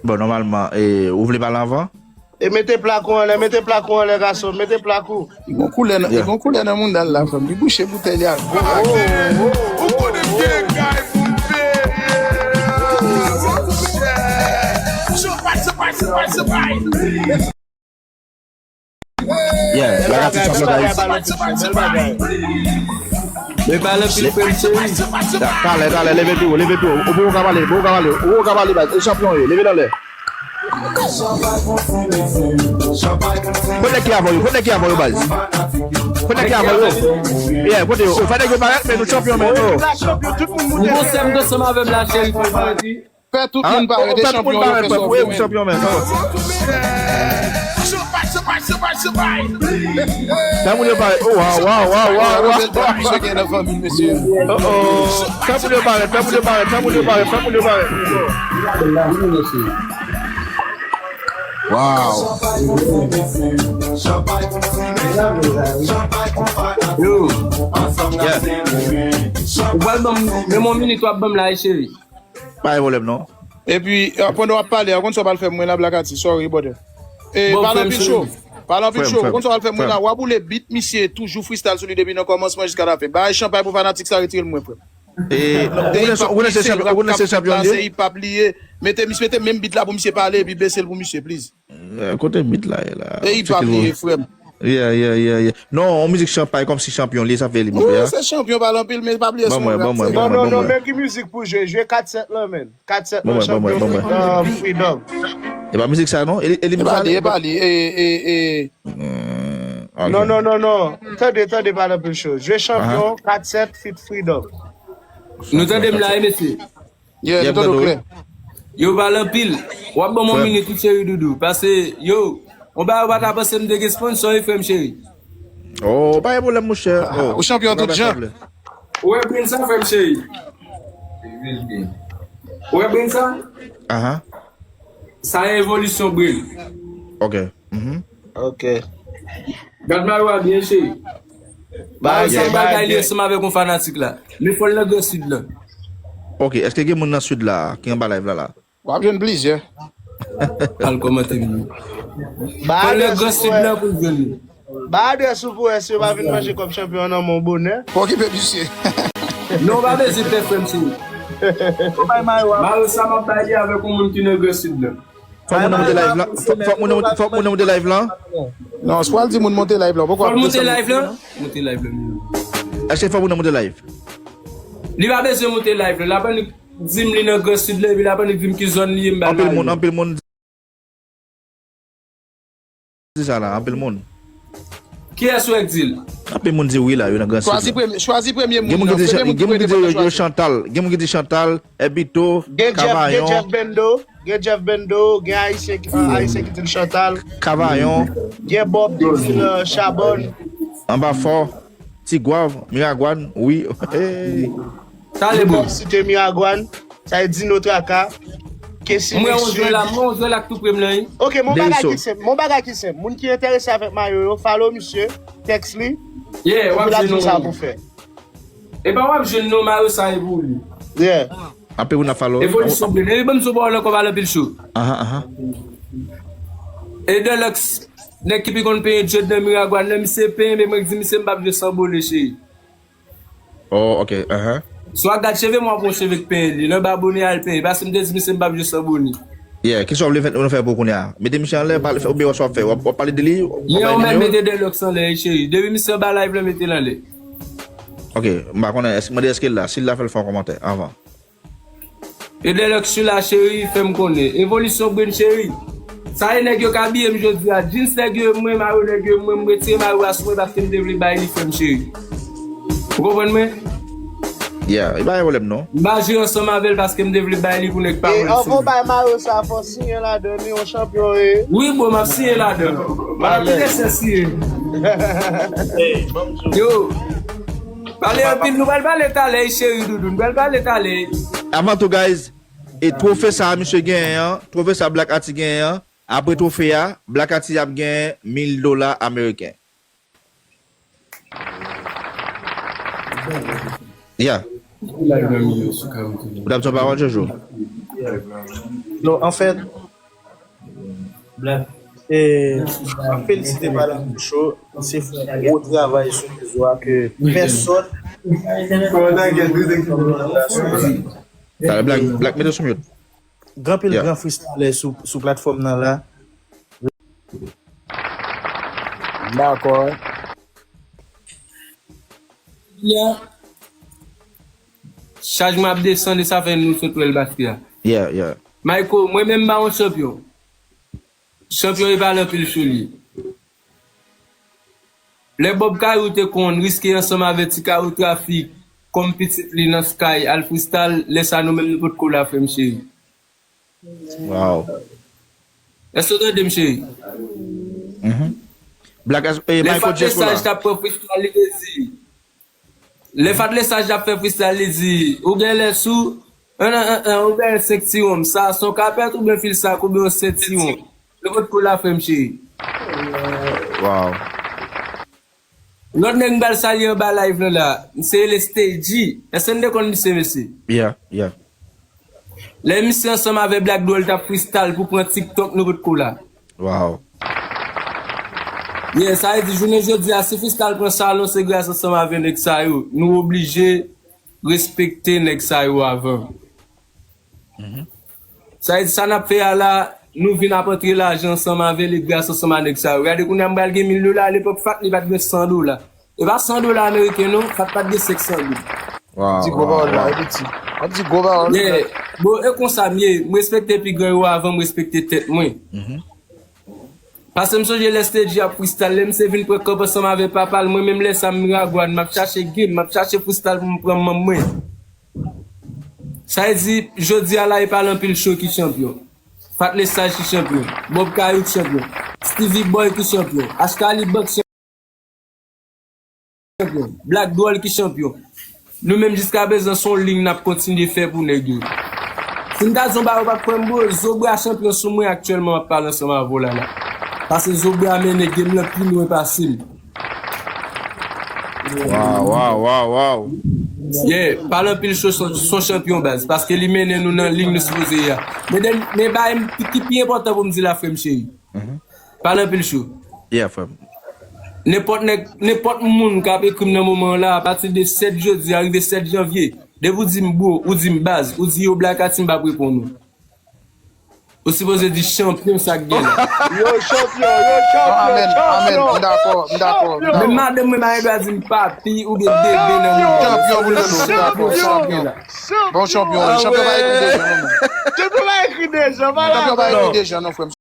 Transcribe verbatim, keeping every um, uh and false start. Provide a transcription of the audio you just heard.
Bon, nòmalman, e, ou vle pale anvan? E mete plak ou anlè, mete plak ou anlè, gason, mete plak ou. Li gon koulè nan, li gon koulè nan mouda l la, frè m. Li bouche boutèy li ak gwo. Ou konnen m gen kay pou m peye. Surprise, surprise, surprise, surprise. Yeah, Black Artist chanpyon, guys. Bèl bagay. Men pale anpil, frè m cheri. Talè, talè, leve pi wo, leve pi wo. Ou poko ka pale, ou poko ka pale, ou poko ka pale, baz. E chanpyon yo, leve l anlè. Kote nèg ki avan yo, kote nèg ki avan yo, baz? Kote nèg ki avan yo? Yeah, kote yo? Fè nèg yo parèt, men nou chanpyon, men, oh. Li gon sèm ansanm avè m la, cheri, frè m. Fè tout moun parèt, e chanpyon yo fè sa w vle, men. Chanpyon, men. Fè moun yo parèt. Oh, waw, waw, waw, waw, waw. Bèl bagay misye gen nan fanmi l, mesye. Oh, oh. Fè moun yo parèt, fè moun yo parèt, fè moun yo parèt, fè moun yo parèt. Waw. Yo. Yeah. Ou pral ban m, men yon minit w ap ban m la, cheri. Pa gen pwoblèm, non. Epi, eh, pandan w ap pale a, ou konn sa w pral fè mwen la, Black Artist, sorry, brother. Eh, pale anpil cho. Pale anpil cho. Ou konn sa w pral fè mwen la, w ap boule beat misye, toujou freestyle sou li depi nan kòmansman jiska lafen. Bay chanpay pou fanatik sa, retire l mwen, frè. E, non, ou konnen se chanpyon, ou konnen se chanpyon li ye? Se hip hop li ye. Mete misye, mete menm beat la pou misye pale, epi bese l pou misye, please. Eh, kote beat la ye la? E hip hop li ye, frè m. Yeah, yeah, yeah, yeah. Non, yon mizik chanpay kòmsi chanpyon li ye, sa fè li monte a. Wi, se chanpyon, pale anpil, men pa bliye son rap. Non, non, non, men ki mizik pou jwe? Jwe kat sèt lan, men. Kat sèt lan, chanpyon, Freedom. E pa mizik sa, non? E li, e li menm sa li? E pa li, e pa li, e, e, e. Non, non, non, non. Tande, tande, pale anpil cho. Jwe chanpyon, kat sèt, feat Freedom. Nou tande m la, wi, mesye. Yeah, nou tande w klè. Yo pale anpil. W ap ban m yon minit wi, cheri doudou. Paske, yo, yon bagay ou pa ka panse m te gen sponsor wi, frè m cheri. Oh, pa gen pwoblèm, monchè. Ou chanpyon tout jan. Ou wè brin sa, frè m cheri? Ou wè brin sa? Sa e evolisyon brin. Ok. Ok. Gad mayo a byen, cheri. Mayo sa bagay li ansanm avèk yon fanatik la. Men fò l nan Gran Sid lan. Ok, èske gen moun nan Sid la ki anba live la la? W ap jwenn plizyè. Al kòmante m. Fò l nan Gran Sid lan pou l jwenn li. Ba adrès ou pou wè si yo pa vin manje kòb chanpyon an nan men w bonè. Pa okipe misye. Non, pa bezwen pè, frè m cheri. Mayo sa m ap bay li avèk yon moun ki nan Gran Sid lan. Fòk moun nan monte live la. Fòk, fòk moun nan monte, fòk moun nan monte live la. Non, se pral di moun monte live la. Fòk monte live la. Monte live la. Èske fòk moun nan monte live? Li pa bezwen monte live la. L ap annik di m li nan Gran Sid la, epi l ap annik di m ki zòn li ye, m ba l. Anpil moun, anpil moun di sa la, anpil moun. Kiyès ou wè k di l? Anpil moun di wi la, yo nan Gran Sid la. Chwazi premye, chwazi premye moun nan. Gen moun ki di, gen moun ki di yo, yo Chantal, gen moun ki di Chantal, Ebito, Kavayon. Gen Jeff Bendo, gen Jeff Bendo, gen Ayisyen ki, Ayisyen ki di l Chantal. Kavayon. Gen Bob ki di l, euh, Chabòn. Anba Fò, Ti Gwav, Miragwàn, wi. Hey. Talè bro. Bob site Miragwàn, sa e Dino Traka. Kesi. M wè yon jwè la, m wè yon jwè la k tou pre m nan, wi. Ok, mon bagay ki senp, mon bagay ki senp. Moun ki enterese avèk mayo yo, follow misye, text li. Yeah, w ap jwenn sa pou fè. Epa w ap jwenn non, mayo sa e pou li. Yeah. Anpil moun ap follow. Evolisyon byen. Epi ban m sou pawòl ankò, pale anpil cho. Aha, aha. E Deluxe, nèg ki pi konn penyen Jade nan Miragwàn nan, misye penyen, men mwen k di misye m p ap jwe san bone, cheri. Oh, ok, aha. Si w ap gad cheve m, w ap wè yon cheve k penyen li. Lè w ba bone a, l penyen. Paske m te di misye m p ap jwe san bone. Yeah, kisa w vle fè, nou fè pou kounye a? Mete misye anlè, pale, fè, oubyen sa w ap fè? W ap, w ap pale de li? Yeah, ou mèt mete Deluxe anlè, wi, cheri. Depi misye anba live la, mete l anlè. Ok, m pa konnen, èske, mande èske l la. Si l la, fè l fè yon kòmantè anvan. E Deluxe la, cheri, fè m konnen. Evolisyon Brune, cheri. Sa e nèg yo k abiye m jodi a. Jeans nèg yo e mwen, mayo nèg yo e mwen, m retire mayo a sou mwen paske m te vle bay li, frè m cheri. Ou konprann mwen? Yeah, e pa gen pwoblèm non. M pa jwe ansanm avè l paske m te vle bay li pou nèg pa wè l sou mwen. E anvan w bay mayo sa, fò w siyen ladan l, wi, yon chanpyon w ye. Wi, bro, m ap siyen ladan. M ap kite sè siyen. Yo. Pale anpil, nou pral pale talè, cheri doudou. Nou pral pale talè. Avan tou, guys, e twofe sa a misye genyen an, twofe sa Black Artist genyen an, apre twofe a, Black Artist ap genyen mil dola ameriken. Yeah. Ou t ap di yon pawòl, Jojo? Non, anfèt, Black. E, m ap felisite Palanpil Show. Se fè yon gwo travay sou rezo a ke pèsòn. Black, Black, mete sou mute. Gen anpil gran freestyler sou, sou platfòm nan la. Dakò. Chaj mwen ap desann e sa fè nou sot wè l bati a. Yeah, yeah. Mayko, mwen menm m pa yon chanpyon. Chanpyon e Palanpil Show li ye. Lè Bob Kayou te konn riske ansanm avè Ti Kayou Trafik kòm pitit li nan Sky al freestyle, lè sa nou menm nou potko la frè m cheri. Wow. Èske w tande m cheri? Black as eh, Lè Michael Fat Jackson Lesaj la. T ap pran freestyle li te di. Lè Fat Lesaj t ap fè freestyle li di ou gen lè sou an an an an ou gen senk ti wonm sa se yon kapèt oubyen fil sak oubyen yon sentiwon. Nou potko la frè m cheri. Wow. Lòt nèg m pral salye anba live lan la, misye rele Steady. Èske n te konn misye mesye? Yeah, yeah. Lè misye ansanm avè Black Doll t ap freestyle pou pran TikTok nou potko la. Wow. Yeah, sa vle di jounen jodi a si freestyle pran salon se gras ansanm avè nèg sa yo. Nou oblije respekte nèg sa yo avan. Sa vle di sa n ap fè a la, nou vin ap antre lajan ansanm avè l e gras ansanm a nèg sa yo. Gade kounye a m pral gen mil dola, alepòk Fat li pa t gen san dola. E pa san dola ameriken non, Fat pa t gen senk san goud. Di gwo pawòl la, e piti. W ap di gwo pawòl. Yeah. Bon, e konsa m ye, m respekte pi gran yo avan m respekte tèt mwen. Paske m sonje lè Steady ap freestyle, lè misye vin pran kanpe ansanm avè papa l, mwen menm lè sa m miragwàn, m ap chache game, m ap chache freestyle pou m pran manm mwen. Sa vle di, jodi a la e Palanpil Show ki chanpyon. Fat Lesaj ki chanpyon. Bob Kayou ki chanpyon. Stevie Boy ki chanpyon. Ashkali Bank chanpyon. Black Doll ki chanpyon. Nou menm jiskaprezan se yon liy n ap kontinye fè pou nèg yo. Si m ta di yon bagay ou p ap kwè m bro, Zobra chanpyon sou mwen aktyèlman m ap pale ansanm avè w la la. Paske Zobra mennen game lan pi lwen pase m. Wow, wow, wow, wow. Yeah, Palanpil Show se yon chanpyon baz, paske li mennen nou nan liy nou sipoze ye a. Men dèn- men bagay m- ki pi enpòtan pou m di la frè m cheri. Palanpil Show. Yeah, frè m. Nenpòt nèg, nenpòt moun k ap ekri m nan moman an la, apati de sèt jodi a rive sèt janvye, depi w di m bro, ou di m baz, ou di yo Black Atim m p ap reponn ou. Ou sipoze di chanpyon sa k gen la. Yo chanpyon, yo chanpyon, Amen, amen. chanpyon. M dakò, m dakò, m Menm dakò. Madanm mwen pa gen dwa di m papi oubyen bebe nan moman an. Chanpyon pou nou, m dakò, Chanpyon chanpyon. la. Bon chanpyon, wi. Chanpyon pa ekri dejan non, men. Chanpyon pa ekri dejan, pa Chanpyon pa la. Ekri dejan non, frè m.